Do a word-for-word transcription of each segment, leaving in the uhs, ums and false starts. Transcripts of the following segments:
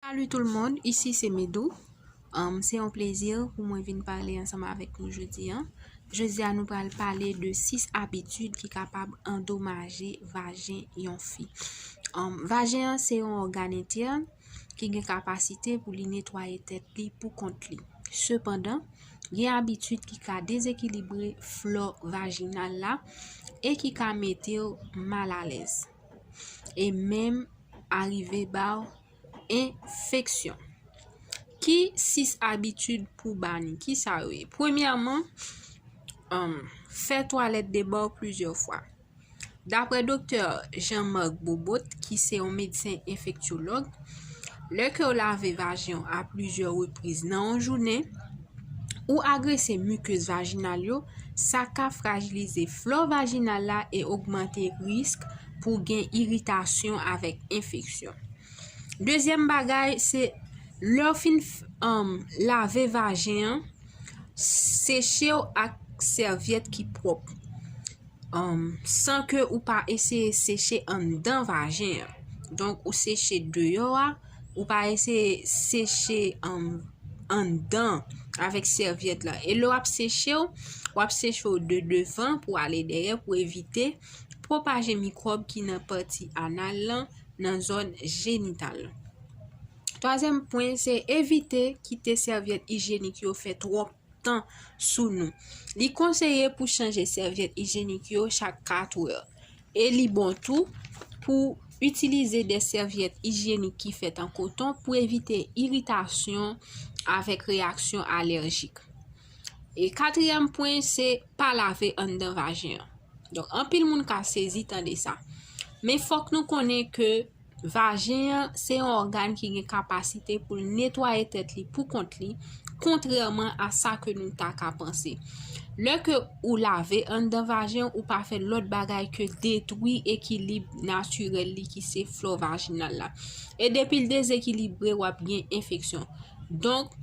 Salut tout le monde, ici c'est Medou. Um, se yon plezi pou mwen vin pale ansanm avèk nou jodi a. Jodi a nou pral pale de sis abitid ki kapab andomaje vajen yon fi. Um, vajen an se yon ògàn entèn ki gen kapasite pou li netwaye tèt li pou kont li. Sepandan, gen abitid ki ka dezekilibre flò vajinal la e ki ka mete w malalèz e menm arive ba w enfeksyon. Ki sis abitid pou bani? Ki sa yo ye? Premyèman, um, fè twalèt debò plizyè fwa. Daprè doktè Jean-Marc Bobot, ki se yon medsen enfektyològ, lè ke w lave vajen w a plizyè repriz nan yon jounen, ou agrese mikez vajinal yo, sa ka frajilize flò vajinal la e ogmante risk pou gen iritasyon avèk enfeksyon. Dezyèm bagay, se lè w fin f- um, lave vajen an, seche w ak sèvyèt ki pwòp, um, san ke ou pa eseye seche anndan vajen an. Donk, ou seche deyò a, ou pa eseye seche um, anndan avèk sèvyèt la. E lè w ap seche w, w ap seche w de devan pou ale dèyè pou evite pwopaje mikwòb ki nan pati anal lan, nan zòn jenital lan. Twazyèm pwen, se evite kite sèvyèt ijyenik yo fè twòp tan sou nou. Li konseye pou chanje sèvyèt ijyenik yo chak kat è. E li bon tou pou itilize de sèvyèt ijyenik ki fèt an koton pou evite iritasyon avèk reyaksyon alèjik. E katriyèm pwen, se pa lave anndan vajen an. Donk, anpil moun ka sezi tande sa. Men fòk nou konnen ke vajen an se yon ògàn ki gen kapasite pou l netwaye tèt li pou kont li, kontrèman a sa ke nou ta ka panse. Lè ke ou lave anndan vajen an, ou pa fè lòt bagay ke detwi ekilib natirèl li ki se flò vajinal la. E depi l dezekilibre, w ap gen enfeksyon. Donk,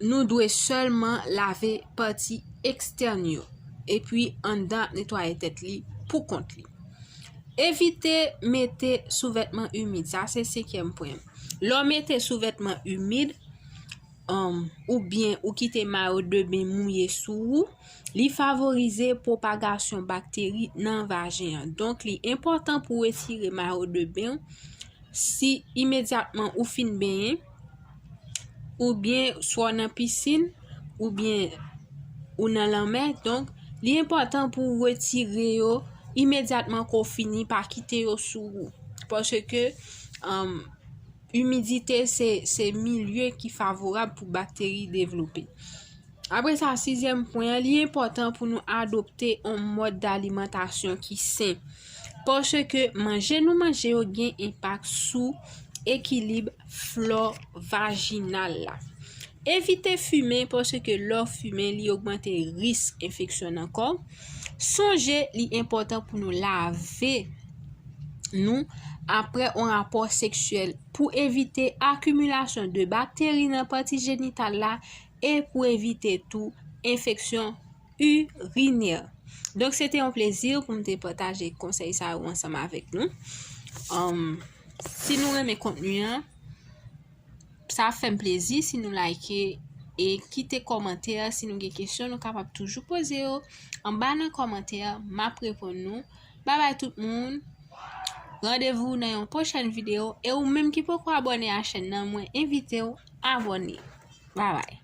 nou dwe sèlman lave pati ekstèn yo, epi anndan ap netwaye tèt li pou kont li. Evite mete souvètman imid, sa se senkyèm pwen. Lè w mete souvètman imid, um, oubyen ou kite mayo de ben mouye sou ou, li favorize pwopagasyon bakteri nan vajen an. Donk, li enpòtan pou w retire mayo de ben w si imedyatman ou fin benyen, oubyen swa w nan pisin, oubyen ou nan lanmè. Donk, li enpòtan pou w retire yo imedyatman ke w fini, pa kite yo sou ou. Paske, um, imidite se, se milye ki favorab pou bakteri devlope. Apre sa, sizyèm pwen an, li enpòtan pou nou adopte yon mòd dalimantasyon ki sen. Paske manje nou manje yo gen enpak sou ekilib flò vajinal la. Evite fimen, paske lè w fimen, li ogmante risk enfeksyon nan kò w. Sonje, li enpòtan pou nou lave nou apre yon rapò seksyèl pou evite akimilasyon de bakteri nan pati jenital la e pou evite tou enfeksyon irinè. Donk, se te yon plezi pou m te pataje konsèy sa yo ansanm avèk nou. Um, si nou renmen kontni an, sa fè m plezi si nou like e kite kòmantè. Si nou gen kesyon, nou kapab toujou poze yo anba nan kòmantè. M ap reponn nou. Babay tout moun. Randevou nan yon pwochèn videyo. E ou menm ki poko abòne a chèn nan, mwen envite w abòne. Babay.